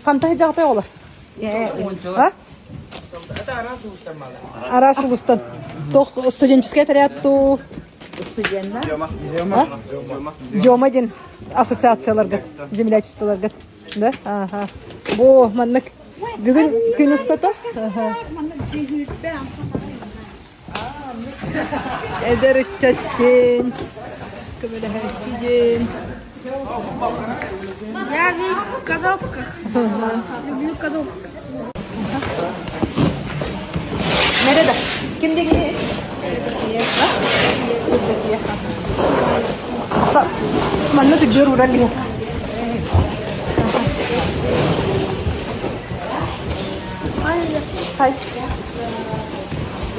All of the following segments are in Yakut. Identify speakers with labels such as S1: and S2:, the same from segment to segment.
S1: Ханта сыдьаҕатай оҕолор? А? Араас улуустан. Туох студенческий отряд туу? А? Зема диэн ассоциацияларга, землячестволарга. Да? Ага. Бу маннык бүгүн күн устата. Эдэр ыччат диэн, көмөлөһөөччү диэн.
S2: Я весь в коробках. Люблю коробки.
S1: Nerede? Ким дегени? Манна түгдүөр уран диһэ. Хай.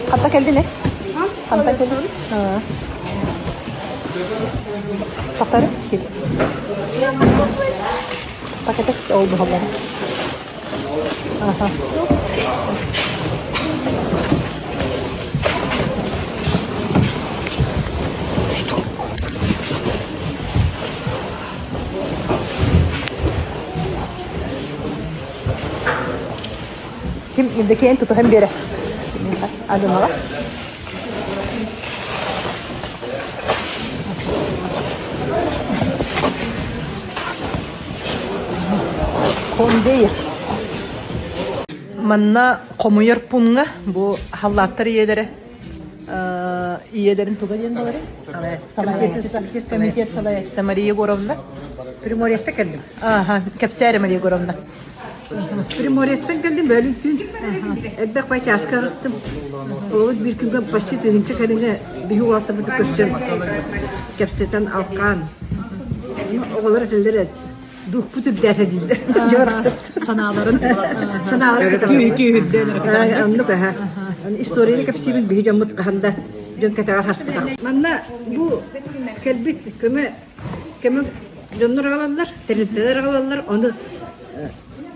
S1: Ханта кэлдин э? Ханта кэлдин? Хатары кил. Пакетек ол буһаллар. Аха. Ким Евдокиян тутуһан биэрэ. Адымаҕа. Конвейер. Манна хомуйар пунга бу халлааттар ийэлэрэ ийэлэрин туга диэн буоларый? Комитет салайааччыта Мария Егоровна.
S3: Приморьеттан кэллим.
S1: Ага, кэпсээрэ Мария Егоровна.
S3: Приморьеттан кэллим бөлүн түүн. Элбэх бай чааска ырыттым. Олобут биир күҥҥэ почти тыһыынча кэриҥэ биһи уолаттарбытын көрсөн кэпсэтэн алкаан. Оҕолор этэллэр духпут үрдээтэ дииллэр. Дьарахсыт.
S1: Санааларын
S3: Санааларын
S1: күүһү күүһүрдэн
S3: Оннук аха. Историяны кэпсиибин биһи дьоммут хаһан да дьон кэтэҕэр хаспатах. Манна бу кэлбит көмө көмө дьоннор аҕалаллар, тэрилтэлэр аҕалаллар, ону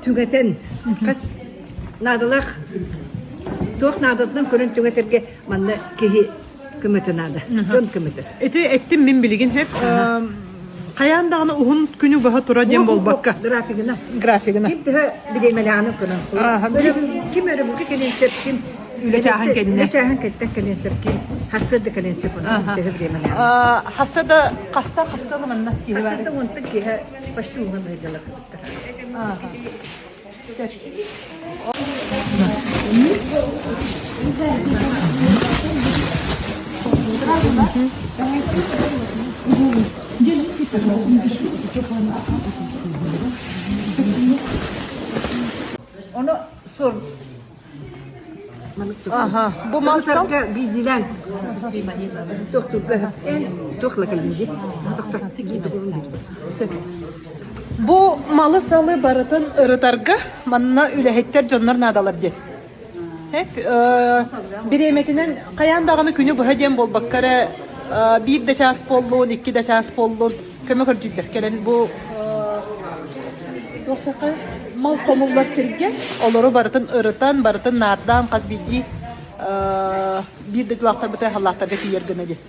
S3: түҥэтэн хас наадалаах туох наадатынан көрөн түҥэтэргэ манна киһи көмөтө наада, дьон көмөтө.
S1: Ити эттим мин билигин хэп хайаан даҕаны уһун күнү быһа тура диэн буолбакка.
S3: Графигына.
S1: Графигына.
S3: Ким төһө бириэмэлээҕинэн көрөн. Ким өрөбүлгэ кэлиэн сөп, ким
S1: үлэ чааһын кэннэ.
S3: Үлэ чааһын кэнниттэн кэлиэн сөп, ким харсыарда кэлиэн сөп, онон төһө бириэмэлээҕинэн.
S1: Хаста хаста хаста манна киһи бар.
S3: Хаста уонтан киһи почти уһун быһыдьалар кыттар. Ону суор
S1: Аха, бу мал-сал
S3: биирдиилээн тохтуурга туох кэллиги
S1: Бу малы-салы барытын ырытарга манна үлэһиттэр дьоннор наадалар диэн. Эп бириэмэтинэн хайаан даҕаны күнү быһа диэн буолбакка эрэ биир да чаас буоллун, икки да чаас буоллун көмө көрдүүллэр. Кэлэн бу мал хомуллар сиргэ олору барытын ырытан, барытын наардаан хас биирдии биир дойдулаахтарбытыгар халлааттарга тиийэр гына диэн.